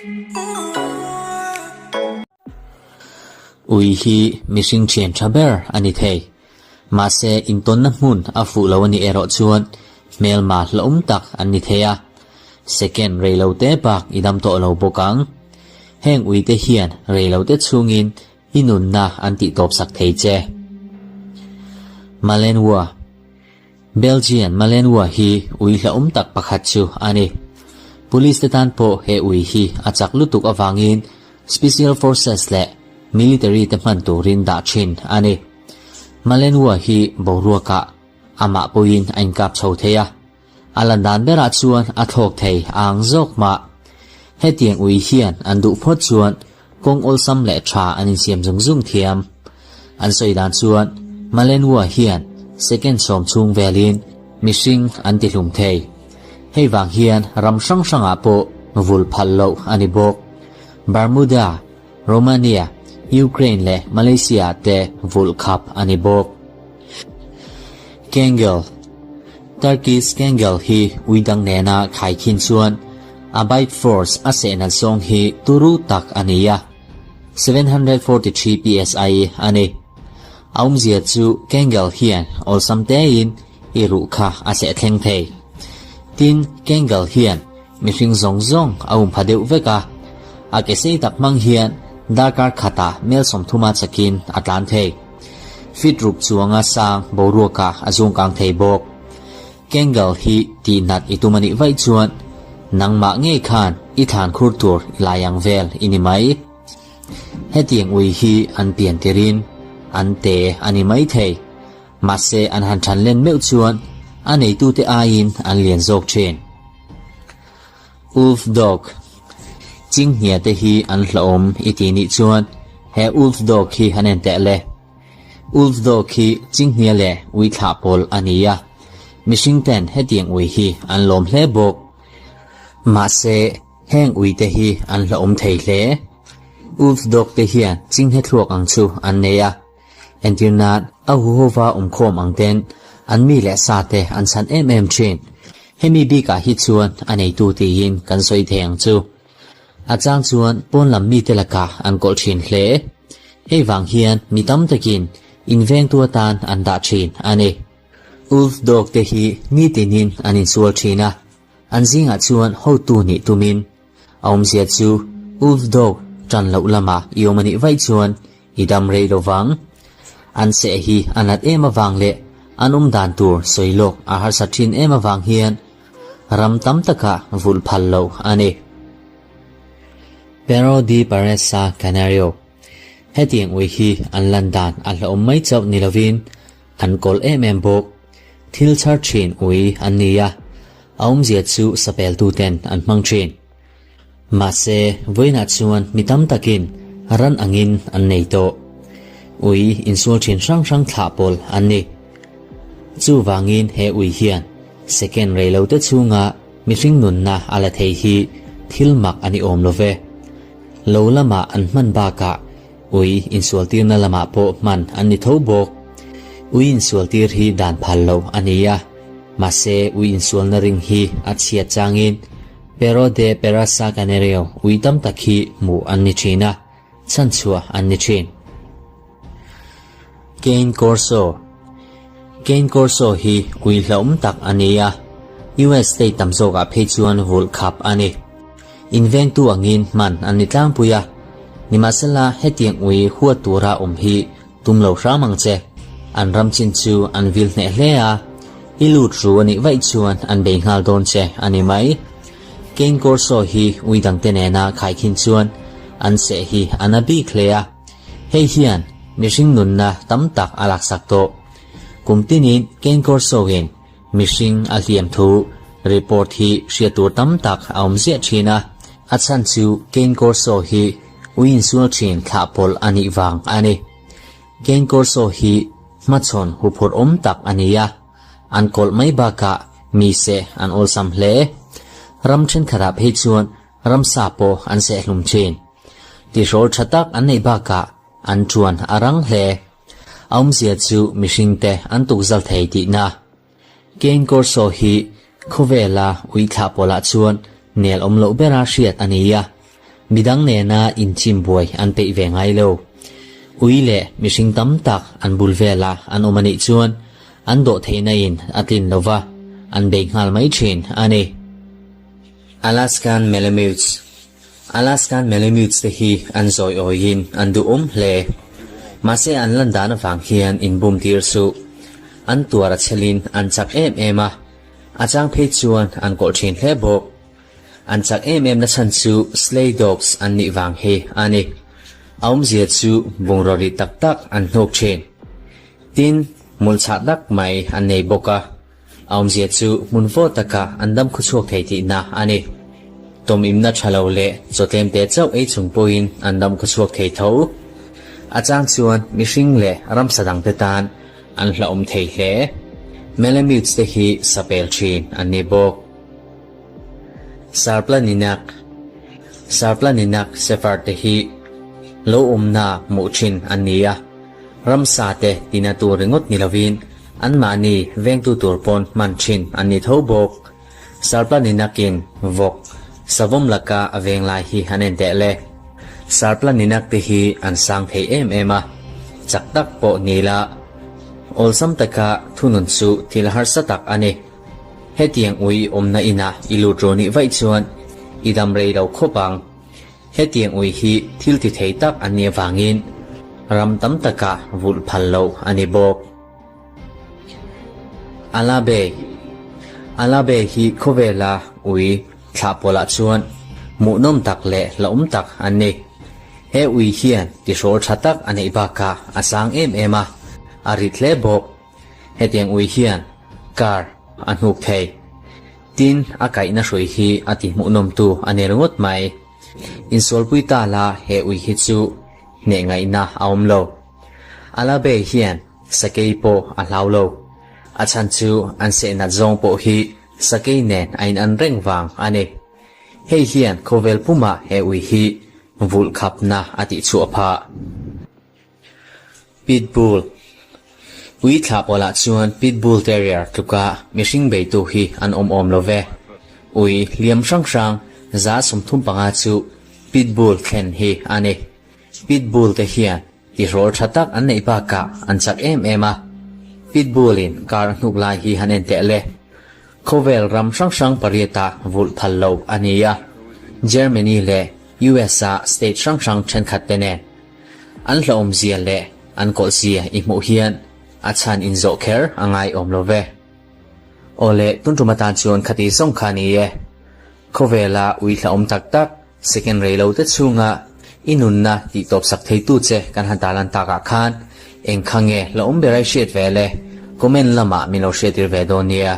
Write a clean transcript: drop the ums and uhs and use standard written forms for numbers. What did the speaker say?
Ui hi mihring thian tha ber a ni thei. Mahse, intawnna hmun a fuh lo a nih erawh chuan hmelma hlauhawm tak an ni thei a. Second reilote bak i dam tawh lo bawk ang. Heng uite hian reilote chhungin i nunna an tihtawp sak thei che. Malenwa Belgian Malenwa hi ui hlauhawm tak pakhat chu a ni. Police te tan pawh he ui hi a chak lutuk avangin Special Forces leh Military te hman turin dah thin a ni. Malenwa hi boruakah amah pawhin a inkap chho thei a. A lan dan berah chuan a thlawk thei a ang zawk mah. Hetiang ui hian an duh phawt chuan kawng awlsam leh tha an insiam zung zung thiam. An sawi dan chuan Malenwa hian second sawm chhung velin mihring an ti hlum thei. Hei vang hian ram hrang hrangah pawh vulh phal loh a ni bawk. Bermuda, Romania, Ukraine leh Malaysia ah te vulh khap a ni bawk. Kangel, Turkish Kangel hi ui dang nena khaikhin chuan a bite force a seh nat zawng hi turu tak a ni a, 743 psi a ni. A awmzia chu Kangel hian awlsam tein i ruh kha a seh thleng thei. Tin, Kangel hian Mihring zawng zawng a um pha deuh vek a, a ke sei tak hmang hian darkar khatah mel 30 a chakin a tlan thei. Feet ruk chuanga sang boruakah a zung kang thei bawk. Kangal hi tih nat i tum a nih vaih chuan nangmah ngei khan i thlan khur tur i lai ang vel i ni mai. Hetiang ui hi an pian tirin an te a ni mai thei. Mahse an han than len meuh chuan a neitute aiin an lian zawk thin. Wolf dog Chinghnia te hi an hlauhawm i tih nih chuan he wolf dog hi han en teh le. Wolf dog hi chinghnia leh ui thlah pawl a ni a, mihring ten hetiang ui hi an lawm hle bawk. Mahse heng ui te hi an hlauhawm thei hle. Wolf dog te hian chinghne thluak ang chu an nei a. Entir nan, a huhova awmkhawm ang ten an mi leh sa te an chhan em em thin. Hemi bikah hi chuan a neitu tiin kan sawi thei ang chu. A chang chuan pawn lam mite lakah an kawlh thin hle. Hei vang hian mi tam takin invengtu atan an dah thin a ni. Wolf dog te hi nitinin an insual thin a, an zingah chuan hotu nih tumin A awmzia chu Wolf dog tan loh lamah i awm a nih vaih chuan i dam rei lo vang. An seh hi a nat em avang leh an awm dan tur sawi lawk a harsa thin em avang hian ram tam takah vulh phal lo a ni. Perro de Paresa Canario Hetiang ui hi an lan dan a hlauhawm mai chauh ni lovin an kawl em em bawk. Thil chhar thin ui an ni a, a awmzia chu sapeltuten an hmang thin. Mahse, vawiinah chuan mi tam takin ran angin an nei tawh. Ui insual thin hrang hrang thlah pawl an ni. Chuvangin he ui hian second reilote chhunga mihring nunna a la thei hi thil mak a ni awm lo ve. Lo lamah an hman bakah Ui insualtirna lamah pawh hman an ni tho bawk. Ui insualtir hi dan phal loh a ni a, mahse ui insualna ring hi a chhiat changin Perro de Perasa Canario ui tam tak hi hmuh an ni thin a, chhanchhuah an ni thin. Cane Corso Cane Corso hi ui hlauhawm tak a ni a, US state tam zawkah phei chuan vulh khap a ni. Invengtu angin hman an ni tlangpui a, nimahsela hetiang ui huat tura awm hi tum lo hram ang che. An ram chin chu an vil hneh hle a, i lut ru a nih vaih chuan an bei nghal dawn che a ni mai. Cane Corso hi ui dangte nena khaikhin chuan an seh hi a na bik hle a, hei hian mihring nunna tam tak a laksak tawh. Kum tinin Cane Corso-in Mihring a hliam thu report hi hriat tur tam tak a awm ziah thin a, a chhan chu Cane Corso hi ui insual thin thlah pawlh a nih vang a ni. Cane Corso hi hmachhawn huphurh awm tak a ni a, an kawlh mai bakah mi seh an awlsam hle. Ram thenkhatah phei chuan ramsa pawh an sehhlum thin. Tihrawl tha tak an neih bakah An chuan a rang hle. A awmzia chu mihringte an tukzal thei tihna. Cane Corso hi khawvela ui thlah pawlah chuan nel awm loh bera hriat a ni a. Midang nena inchim buai an peih ve ngai lo. Ui leh mihring tam tak an bul vela an awm a nih chuan an dawh theihna in a tlin lo va, an bei nghal mai thin a ni. Alaskan Malamutes Alaskan Malamutes te hi an zawi awiin an duhawm hle. Mahse an lan dan avang hian inbum tir suh. An tuar a chhelin an chak em em a, a chang phei chuan an kawlh thin hle bawk. An chak em em na chhan chu sleigh dogs an nih vang hi a ni. A awmzia chu bungraw rih tak tak an hnuk thin. Tin, hmul chhah tak mai an nei bawk a, a awmzia chu hmun vawt takah an dam khuchhuak thei tihna a ni. Tawmimna tha lo leh chaw tlemte chauh ei chung pawhin an dam khuchhuak thei tho. A chang chuan mihring leh ramsa dangte tan an hlauhawm thei hle. Malamutes te hi sapel thin an ni bawk. Sarplaninak Sarplaninak Shepherd te hi lo awmna hmuh thin an ni a, ramsa te tina tur ringawt ni lovin anmahni vengtu tur pawn hman thin an ni tho bawk. Sarplaninakin vawk savawm laka a veng lai hi an en teh le. Sarplaninak te hi an sang thei em em a, chak tak pawh ni la awlsam taka thunun chu thil harsa tak a ni. Hetiang ui awmna inah i lut rawh nih vaih chuan i dam rei lo khawp ang. Hetiang ui hi thil ti thei tak an nih avangin ram tam takah vulh phal loh a ni bawk. Alabe Alabe hi khawvela ui thlah pawlah chuan hmuhnawm tak leh hlauhawm tak an ni. He ui hian tihrawl tha tak a neih bakah a sang em em a, a rit hle bawk. Hetiang ui hian car a hnuk thei. Tin, a kaihna hrui hi a ti hmuhnawmtu a ni ringawt mai. Insualpui ta la he ui hi chu hneh ngaihna a awm lo. Alabe hian sakei pawh a hlau lo. A chhan chu an seh nat zawng pawh hi sakei nen a inan reng vang a ni. Hei hian khawvel pumah he ui hi vulh khapna a tihchhuah phah. Pitbull Ui thlah pawlah chuan Pitbull Terrier tluka mihring beitu hi an awm awm lo ve. Ui hliam hrang hrang 35 chu Pitbull thlen hi a ni. Pitbull te hian tihrawl tha tak an neih bakah an chak em em a. Pitbull in kar a hnuk lai hi han en teh le. Khawvel ram hrang hrang pariatah vulh phal lo a ni a. Germany leh US a state hrang hrang thenkhat te nen An hlauhawmzia leh an kawlhzia i hmuh hian a chhan inzawh kher a ngai awm lo ve. Aw le, tun tum atan chuan khati zawng kha ni e. Khawvela ui hlauhawm tak tak, second rei lo te chhunga i nunna tih tawp sak theitu che kan han tarlan takah khan eng kha nge hlauhawm ber a i hriat ve le? Comment lamah min lo hriattir ve dawn nia.